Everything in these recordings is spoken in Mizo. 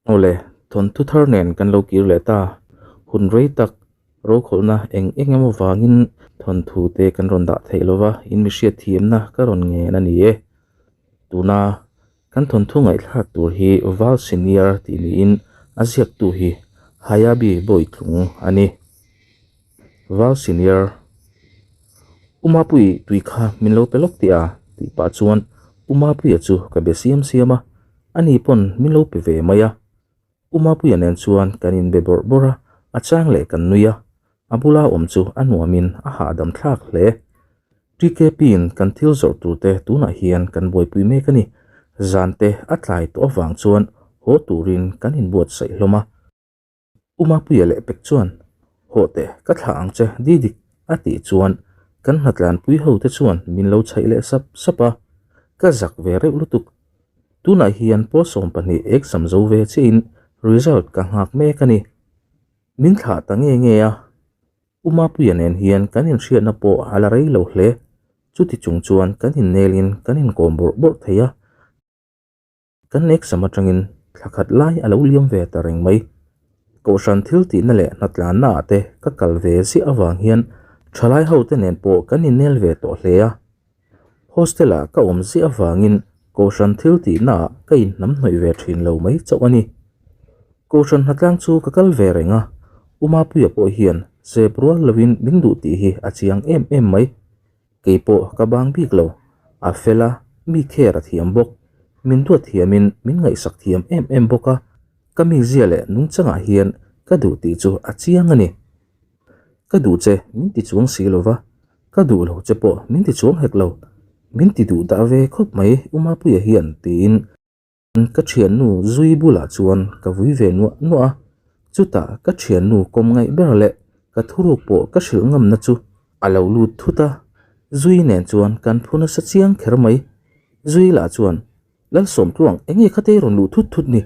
Awle, thawnthu thar nen kan lo kir leh ta. Hun rei tak rokhawlhna eng eng emaw vangin thawnthu te kan rawn dah theih lova, in mi hriat thiamna ka rawn ngen a ni e. Tuna kan thawnthu ngaihthlak tur hi Val Senior tih niin a ziaktu hi Hayabi Bawitlung a ni. Val Senior, U Mapui tui kha min lo pe lawk tih a? tih pah chuan U Mapuia chu ka be siam siam a. Ani pawn min lo pe ve mai a. U Mapuia nen chuan kan inbe bawrh bawrh a, a chang leh kan nui a. A bula awm chu a nuamin a hahdam thlak hle. TKP-in kan thil zawrh turte tunah hian kan buaipui mek a ni. Zante a tlai tawh avang chuan haw turin kan inbuatsaih hlawm a. U Mapuia leh pek chuan, Haw teh, ka thlah ang che, Didik, a tih chuan kan hnatlanpui ho te chuan min lo chhaih leh sap sap a, ka zak ve reuh lutuk. Tunah hian pawl 12 exam zo ve chiahin result ka nghak mek a ni. Min thlah ta nge nge a, U Mapuia nen hian kan inhriatna pawh a la rei lo hle. Chuti chung chuan kan innelin kan inkawm bawrh bawrh thei a. Kan exam atangin thla khat lai a lo liam ve ta reng mai. Kohhran thil tihna leh hnatlanna ah te ka kal ve ziah avang hian thalai ho te nen pawh kan innel ve tawh hle a. Hostel ah ka awm ziah avangin kohhran thil tihna ah ka inhnam hnawih ve thin lo mai chauh a ni. Kohhran hnatlang chu ka kal ve reng a, U Mapuia pawh hian zep rual lovin min duh tih hi a chiang em em mai. Kei pawh ka bang bik lo, a fel a, mi care a thiam bawk. Min duat thiamin min ngaihsak thiam em em bawk a, ka mizia leh nungchangah hian ka duh tih chu a chiang a ni. Ka duh che min ti chuang si lo va, ka duh lo che pawh min ti chuang hek lo, min ti duh dah ve khawp mai U Mapuia hian tiin Ka thiannu zui bulah chuan ka vui ve nuah nuah a, chutah ka thiannu kawm ngaih ber leh ka thuruk pawh ka hrilh ngamna chu a lo lut thut a, zui nen chuan kan phu nasa chiang kher mai. Zui lah chuan, Lalsawmtluang, eng nge khatei rawn luh thut thut ni?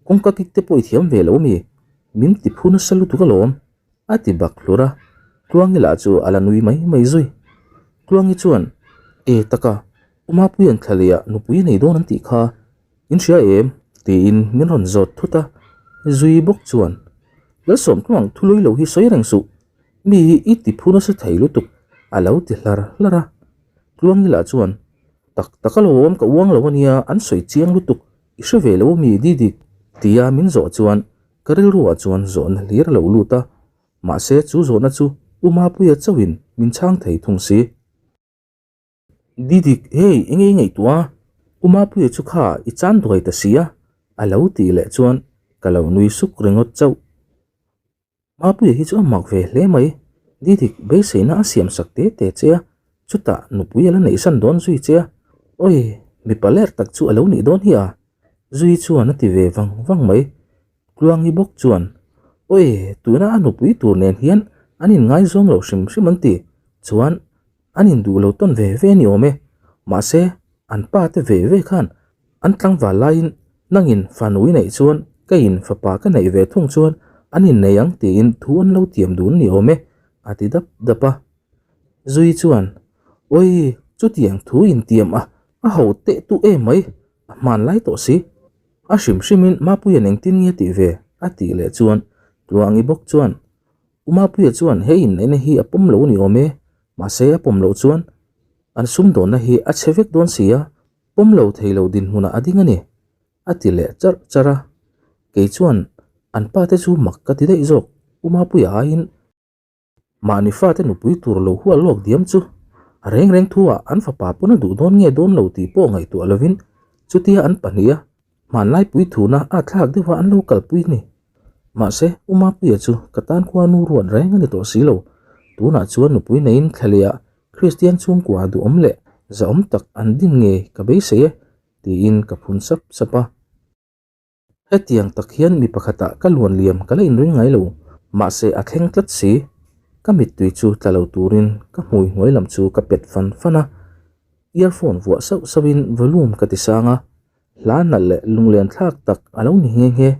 Kawngka kik te pawh i thiam ve lo mi? Min ti phu nasa lutuk alawm, a ti bak hlur a, Tluangi lah chu a la nui mai mai zui. Tluangi chuan, E taka, U Mapuia'n thla leh ah nupui a nei dawn an tih kha in hria em? tiin min rawn zawt thut a, Zui bawk chuan, Lalsawmtluang thului lo hi sawi reng suh, mi hi i ti phu nasa thei lutuk a lo ti hlar hlar a. Tluangi lah chuan, Tak tak alawm ka uang lo ania an sawi chiang lutuk, i hre ve lo mi Didik? tia min zawh chuan ka rilruah chuan zawhna hlir a lo lut a, mahse chu zawhna chu U Mapuia chauhin min chhang thei thung si. Didik, hei eng nge i ngaihtuah a? U Mapuia chu kha i chan duai ta si a, a lo tih leh chuan ka lo nui suk ringawt chauh. Mapuia hi chu a mak ve hle mai, Didik beiseina a siam sak te te che a, chutah nupui a la neihsan dawn zui che a, awi mipa ler tak chu a lo nih dawn hi a, zui chuan a ti ve vang vang mai. Tluangi bawk chuan, Awi, tuna a nupui tur nen hian an inngaizawm lo hrim hrim an ti, chuan An induh lo tawn ve ve a ni awm e. Mahse, an pa te ve ve khan an tlangval laiin nangin fanu i neih chuan keiin fapa ka neih ve thung chuan an innei ang tiin thu an lo tiam dun ni awm e, a ti dap dap a. Zui chuan, Awi, chutiang thu intiam a, a ho teh tu em mai, a hmanlai tawh si. A hrim hrimin Mapuia'n engtin nge tih ve? a tih leh chuan Tluangi bawk chuan, U Mapuia chuan he inneihna hi a pawm lo a ni awm e, mahse a pawm loh chuan an sumdawnna hi a chhe vek dawn si a, pawm lo thei lo dinhmunah a ding a ni, a ti leh charh charh a. Kei chuan an pa te chu mak ka ti daih zawk, U Mapuia aiin mahni fate nupui tur lo hual lawk diam chu a reng reng thu ah an fapa pawn a duh dawn nge dawn lo tih pawh ngaihtuah lovin chutia an pahniha hmanlai puithuna a thlak deuha an lo kalpui ni. Mahse, U Mapuia chu ka tan khua nu ruat reng a ni tawh si lo. Tunah chuan nupui neiin thlalehah Kristian chhungkua duhawm leh zahawm tak an din nge ka beisei e, tiin ka phun sap sap a. Hetiang tak hian mi pakhatah ka luan liam ka la inring ngai lo, mahse a thleng tlat si. Ka mittui chu tla lo turin ka hmui hnuai lam chu ka pet fan fan a, earphone vuah sauh sauhin volume ka ti sang a, Hla nalh leh lunglen thlak tak a lo ni nghe nghe.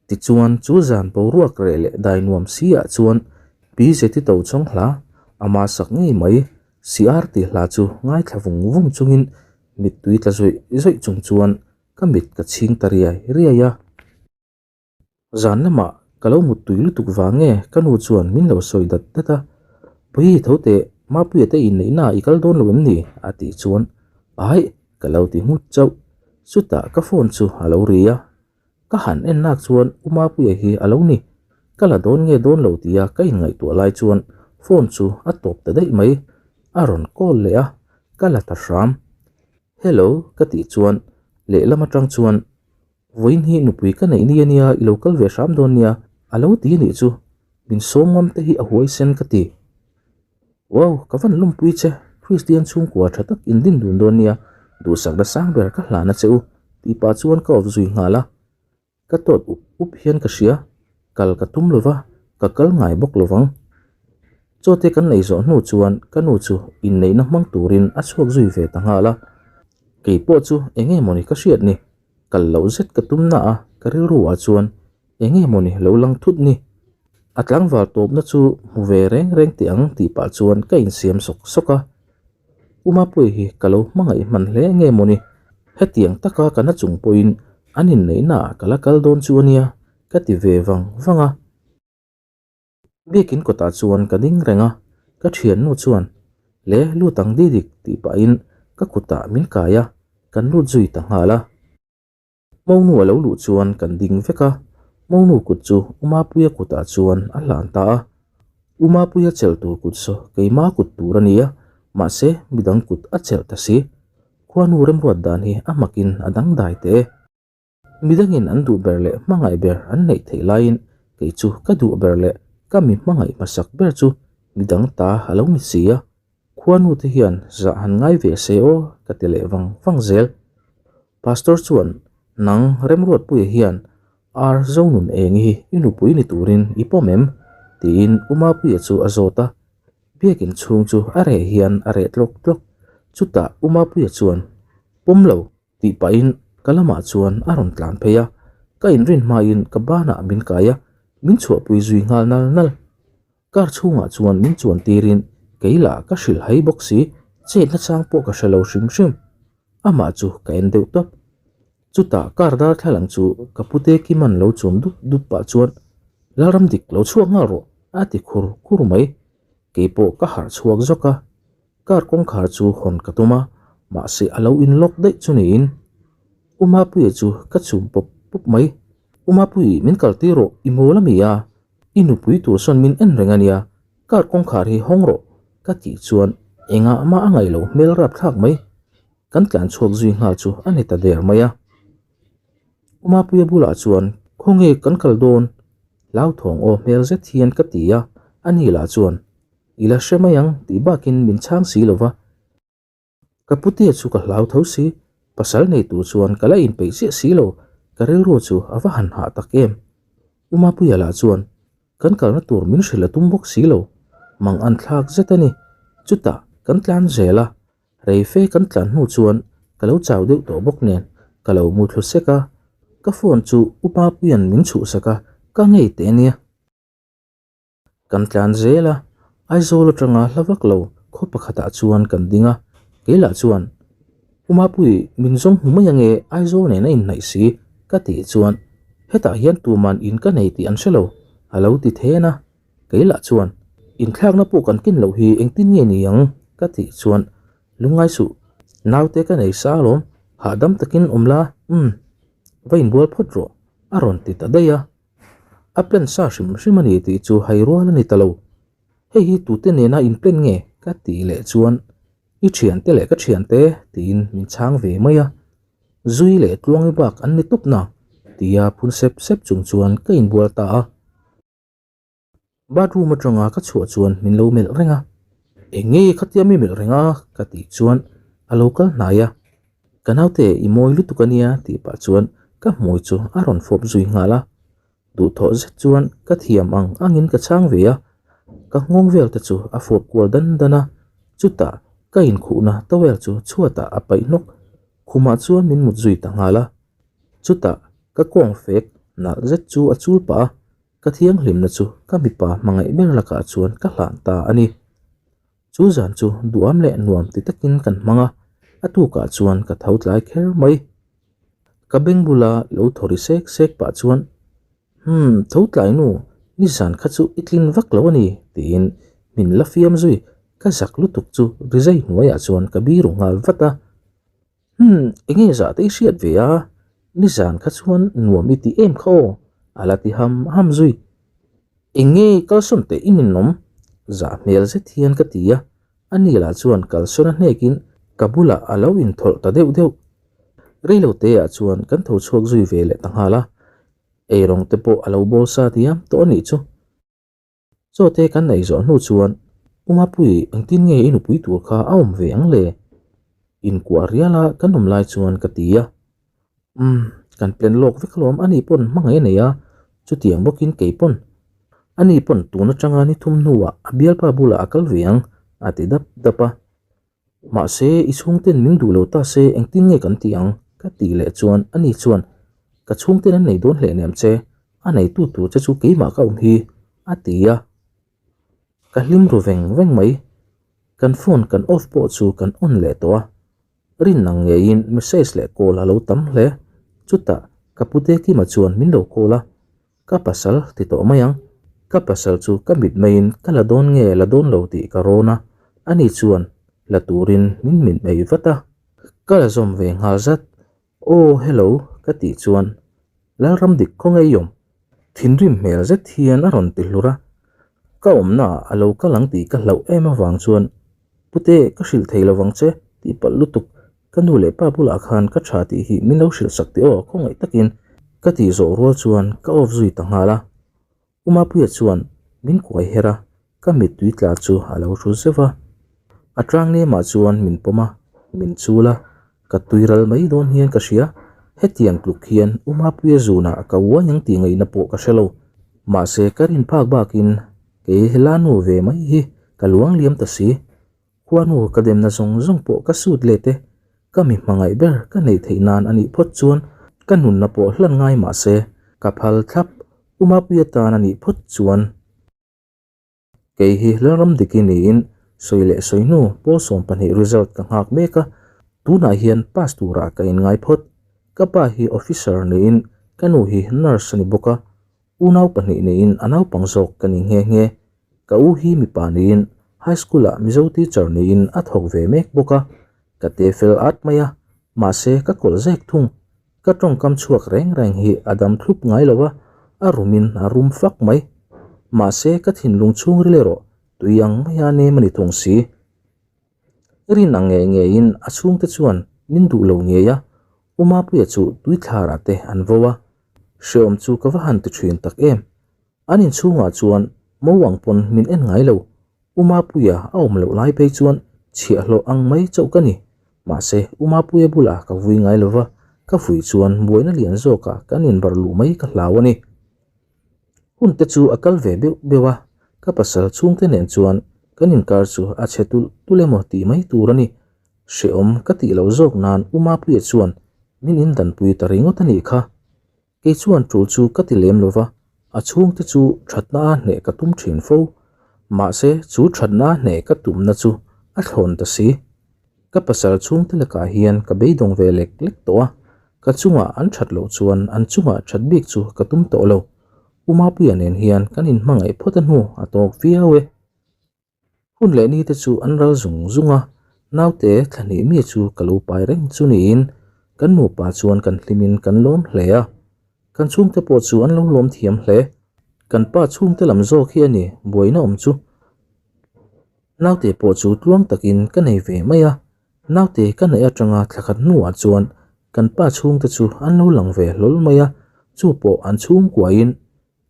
Tichuan chu zan boruak reh leh dai nuam si ah chuan Pi Zeti to chawng hla, ama sak ngei mai, CR tih hla chu ngaithla vung vung chungin mittui tla zawih zawih chung chuan ka mit ka chhing ta riai riai a. Zan lamah ka lo muttui lutuk vang nge ka nu chuan min lo sawi dat dat a, Puii tho teh, Mapuia te inneihna i kal dawn lo em ni? a tih chuan Aih, ka lo ti nghut chauh. Chutah ka phone chu a lo ri a, ka han en nak chuan U Mapuia hi a lo ni. Ka la dawn nge dawn lo tia ka inngaihtuah lai chuan phone chu a tawp ta daih mai. A rawn call leh a, ka la ta hram. Hello ka tih chuan lehlam atang chuan Vawiin hi nupui ka neih ni ania i lo kal ve hram dawn nia a lo ti anih chu min sawm ngam te hi a huai sen ka ti. Wow ka van lumpui che Kristian chhungkua tha tak in din dun dawn nia duhsakna sang ber ka hlan a che u tih pah chuan ka awp zui nghal a. Ka tawt up up hian ka hria, kal ka tum lova, ka kal ngai bawk lovang. Chawte kan nei zawh hnu chuan ka nu chu inneihna hmang turin a chhuak zui ve ta nghal a. Kei pawh chu eng nge mawni ka hriat ni, kal loh zet ka tum na a, ka rilru ah chuan eng nge mawni lo lang thut ni. A tlangval tawpna chu hmu ve reng reng teh ang tih pah chuan ka insiam sawk sawk a. U Mapuii hi ka lo hmangaih hman hle nge mawni? Hetiang taka ka na chung pawhin an inneihnaah ka la kal dawn chu ania ka ti ve vang vang a. Biakin kawtah chuan ka ding reng a, ka thiannu chuan Le lut ang didik tih pahin ka kutah min kai a, kan lut zui ta nghal a. Monu a lo luh chuan kan ding vek a, Monu kut chu U Mapuia kutah chuan a hlan ta a. U Mapuia chelh tur kut saw keima kut tur a ni a, mahse midang kut a chelh ta si. Khuanu remruat dan hi a hmakin a dangdai teh e. Midangin an duh ber leh hmangaih ber an neih theih laiin kei chu ka duh ber leh ka mi hmangaih hmasak ber chu midang ta a lo ni si a. Khuanu te hian zah han ngai ve se aw ka ti leh vang vang zel. Pastor chuan nang Remruatpuia hian Ar Zonun eng hi i nupui ni turin i pawm em? tiin U Mapuia chu a zawt a. Biakin chhung chu a reh hian a reh tlawk tlawk. Chutah U Mapuia chuan pawm lo Tih pahin ka lamah chuan a rawn tlan phei a, ka inrin hmain ka banah min kai a, min chhuahpui zui nghal nal nal. Car chhungah chuan min chuan tirin kei lah ka hrilh hai bawk si, chetna chang pawh ka hre lo hrim hrim. Amah chu ka en deuh tawp. Chutah car darthlalang chu ka pute Kiman lo chum dup dup pah chuan, Lalram dik lo chhuak nghal rawh a ti khur khur mai. Keipawh ka harh chhuak zawk a. Car kawngkhar chu hawn ka tum a, mahse a lo in lock daih chu niin. U Mapuia chu ka chum pawp pawp mai. U Mapui, min kal tir rawh, i mawl a mi a? I nupui tur sawn min en reng a nia, car kawngkhar hi hawng rawh, ka tih chuan engah mah a ngaih loh hmel rapthlak mai. Kan tlan chhuak zui nghal chu a ni ta der mai a. U Mapuia bulah chuan, Khawnge kan kal dawn? Hlauthawng aw hmel zet hian ka ti a, ani lah chuan, I la hre mai ang tih bakin min chhang si lo va. Ka putea chu ka hlau tho si, pasal nei tur chuan ka la inpeih chiah si lo, ka rilru chu a va han hah tak em. U Mapuia lah chuan kan kalna tur min hrilh a tum bawk si lo, mang an thlak zet a ni. Chutah kan tlan zel a, rei fe kan tlan hnu chuan ka lo chau deuh tawh bawk nen ka lo mu thlu sek a, ka phone chu U Mapuia'n min chhuhsak a, ka ngei teh ania. Kan tlan zel a, Aizawl atanga hla vak lo khaw pakhatah chuan kan ding a, keilah chuan, U Mapui, min zawng hmu mai ange, Aizawl nen a inhnaih si, ka tih chuan, Hetah hian tuman in ka nei tih an hre lo, a lo ti then a, keilah chuan, Inthlakna pawh kan kin loh hi engtin nge ni ang? ka tih chuan, Lungngai suh, naute ka nei sa alawm, hahdam takin awm la, umm, va inbual phawt rawh, a rawn ti ta daih a. A plan sa hrim hrim a ni tih chu hai rual a ni ta lo. Hei hi tute nena in plan nge? ka tih leh chuan I thiante leh ka thiante tiin min chhang ve mai a. Zui leh Tluangi bak an ni tawp na tia phun sep sep chung chuan ka inbual ta a. Bathroom atanga ka chhuah chuan min lo melh reng a, Eng nge khatia mi melh reng a? ka tih chuan a lo kal hnai a, Ka naute i mawi lutuk a nia tih pah chuan ka hmui chu a rawn fawp zui nghal a, duhthawh zet chuan ka thiam ang angin ka chhang ve a, ka nghawng vel te chu a fawp kual dan dan a, chutah ka inkhuhna towel chu chhuatah a paih hnawk, khumah chuan min mut zui ta nghal a, chutah ka kawng fek nalh zet chu a chul pah a. Ka thianghlimna chu ka mipa hmangaih ber lakah chuan ka hlan ta a ni. Chu zan chu duam leh nuam ti takin kan hmang a, a tukah chuan ka tho tlai kher mai. Ka beng bula lo thaw ri sek sek pah chuan, Umm, tho tlai nu, nizan kha chu i tlin vak lo a ni, tiin min la fiam zui. Ka zak lutuk chu rizai hnuaiah chuan ka biru nghal vat a. Umm, enge zah te i hriat ve a, nizan kha chuan nuam i ti em kha aw, a la ti ham ham zui. Enge kalsawn teh i ninawm? Zah hmel zet hian ka ti a, a ni lah chuan kalsawn a hnekin ka bulah a lo inthawlh ta deuh deuh. Reiloteah chuan kan tho chhuak zui ve leh ta nghal a, eirawng te pawh a lo bawl sa diam tawh a nih chu. Chaw te kan neih zawh hnu chuan U Mapui engtin nge i nupui tur kha a awm ve ang le? Inkuah riala kan awm lai chuan ka ti a. Umm, kan plan lawk vek alawm ani pawn hmangaih a nei a, chutiang bawkin kei pawn. Ani pawn tun atanga ni thum hnuah a bialpa bulah a kal ve ang a ti dap dap a. Mahse, i chhungten min duh lo ta se engtin nge kan ti ang? ka tih leh chuan ani chuan, Ka chhungten an nei dawn hle nem che, a neitu tur che chu keimah ka awm hi, a ti a. Ka hlim ru veng veng mai. Kan phone kan off pawh chu kan on leh tawh a. Rin ang ngeiin message leh call a lo tam hle. Chutah ka pute Kima chuan min lo call a, Ka pasal ti tawh mai ang. Ka pasal chu ka mit maiin ka la dawn nge la dawn lo tih ka rawn a, ani chuan la turin min mit mai vat a. Ka la zawm ve nghal zat. Aw hello ka tih chuan Lalram dik khaw ngei awm. Thinrim hmel zet hian a rawn ti hlur a. Ka awmnaah a lo kal ang tih ka hlauh em avang chuan Pute ka hrilh thei lovang che tih palh lutuk Ka nu leh pa bulah khan ka tha tih hi min lo hrilh sak teh aw, khawngaih takin ka tih zawh rual chuan ka off zui ta nghal a. U Mapuia chuan min kuai her a, ka mittui tla chu a lo hru zeuh a. A tang nemah chuan min pawm a, min chul a, ka tui ral mai dawn hian ka hria. Hetiang tluk hian U Mapuia zunah ka uai ang tih ngaihna pawh ka hre lo. Mahse ka rin phak bakin kei hela nu ve mai hi ka luang liam ta si. Khuanu ka demna zawng zawng pawh ka sut let e, ka mi hmangaih ber ka neih theih nan a nih phawt chuan ka nunna pawh hlan ngai mah se ka phal thlap, U Mapuia tan a nih phawt chuan. Kei hi Lalram Diki niin sawi leh sawi hnu pawl 12 result ka nghak mek a, tunah hian pass turah ka inngai phawt. Ka pa hi officer niin ka nu hi nurse a ni bawk a, Unau pahnih neiin a naupang zawk ka ni nghe nghe. Ka u hi mipa niin high school ah Mizo teacher niin a thawk ve mek bawk a, ka te fel at mai a, mahse ka kawlh zek thung. Ka tawngkam chhuak reng reng hi a dam thlup ngai lo a, a rumin a rum fak mai. Mahse ka thinlung chhungril erawh tui ang maia nem a ni thung si. Rin ang ngei ngeiin a chhungte chuan min duh lo ngei a, U Mapuia chu tuithlarah te an vo a, Hreawm chu ka va han ti thin tak em. An inchhungah chuan mo ang pawn min en ngai lo. U Mapuia a awm loh lai phei chuan chhiahhlawh ang mai chauh ka ni. Mahse, U Mapuia bulah ka vui ngai lo va, ka vui chuan buaina lian zawkah kan inbarh luh mai ka hlau a ni. Hun te chu a kal ve beuh beuh a, ka pasal chhungte nen chuan kan inkar chu a chhe tulh tulh emaw tih mai tur a ni. Hreawm ka tih loh zawk nan U Mapuia chuan min indanpui ta ringawt a nih kha. Kei chuan tul chu ka ti lem lo va, a chhungte chu thatna a hneh ka tum thin fo. Mahse, chu thatna a hneh ka tumna chu a thlawn ta si. Ka pasal chhungte lakah hian ka beidawng ve lek lek tawh a, ka chungah an that loh chuan an chungah that bik chu ka tum tawh lo. U Mapuia nen hian kan inhmangaih phawt a hnu a tawk viau e. Hun leh ni te chu an ral zung zung a, naute thlahnih mi chu ka lo pai reng chu niin kan nupa chuan kan hlimin kan lawm hle a, kan chhungte pawh chu an lo lawm thiam hle. Kan pa chhungte lam zawk hi a ni buaina awm chu. Naute pawh chu tluang takin ka nei ve mai a, naute ka neih atanga thlakhat hnuah chuan kan pa chhungte chu an lo lang ve hlawl mai a, chu pawh an chhungkuain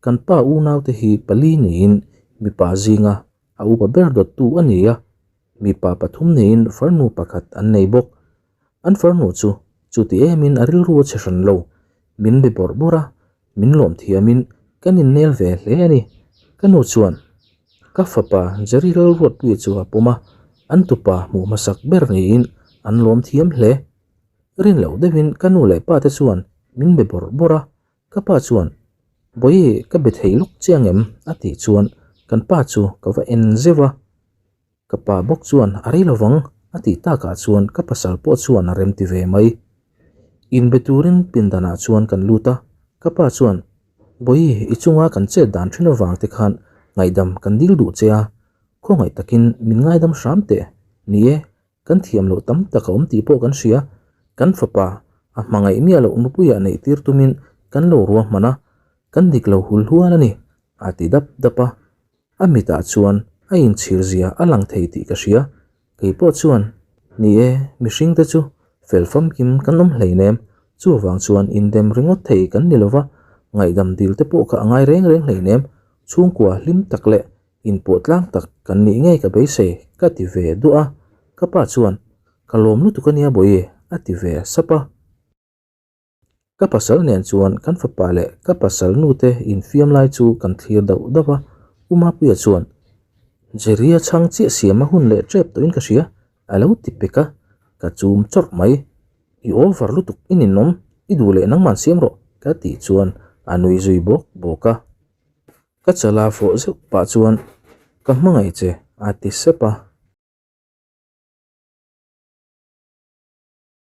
Kan pa unaute hi pali niin mipa zinga a upa ber dawttu a ni a, mipa pathum niin farnu pakhat an nei bawk. An farnu chu chuti emin a rilru a chhe hran lo, min be bawrh bawrh a, min lawm thiamin kan innel ve hle a ni. Ka nu chuan ka fapa Jerry Lalruatpuia chu a pawm a, an tupa hmuh hmasak ber niin an lawm thiam hle. Rin loh deuhin ka nu leh pate chuan min be bawrh bawrh a, Ka pa chuan, Bawihi, ka be thei lawk che ang em? a tih chuan kan pa chu ka va en zeuh a. Ka pa bawk chuan, A rei lovang, a tih takah chuan ka pasal pawh chuan a rem ti ve mai. Inbe turin pindanah chuan kan lut a, ka pa chuan, Bawihi, i chunga kan chet dan thin avang te khan ngaihdam kan dil duh che a, khawngaih takin min ngaidam hram teh. Ni e, kan thiam loh tam tak a awm tih pawh kan hria. Kan fapa a hmangaih miah loh nupuiah neih tir tumin kan lo ruahman a, kan dik lo hul hual a ni, a ti dap dap a. A mitah chuan a inchhir zia a lang thei tih ka hria. Kei pawh chuan, Ni e, mihring te chu fel famkim kan awm hleinem, chuvang chuan indem ringawt thei kan ni lova, ngaihdam dil te pawh kha a ngai reng reng hleinem, chhungkua hlim tak leh inpawh tlang tak kan nih ngei ka beisei ka ti ve duah a, ka pa chuan, Ka lawm lutuk ania Bawihi a ti ve sap a. Ka pasal nen chuan kan fapa leh ka pasal nute infiam lai chu kan thlir dauh dauh a, U Mapuia chuan, Jerry-a chhang chiah siam a hun leh tep tawhin ka hria, a lo ti pek a, ka chum chawrh mai. I over lutuk i ninawm, i duh leh nangman siam rawh, ka tih chuan a nui zui bawk bawk a. Ka chala fawh zeuh pah chuan, Ka hmangaih che, a ti sep a.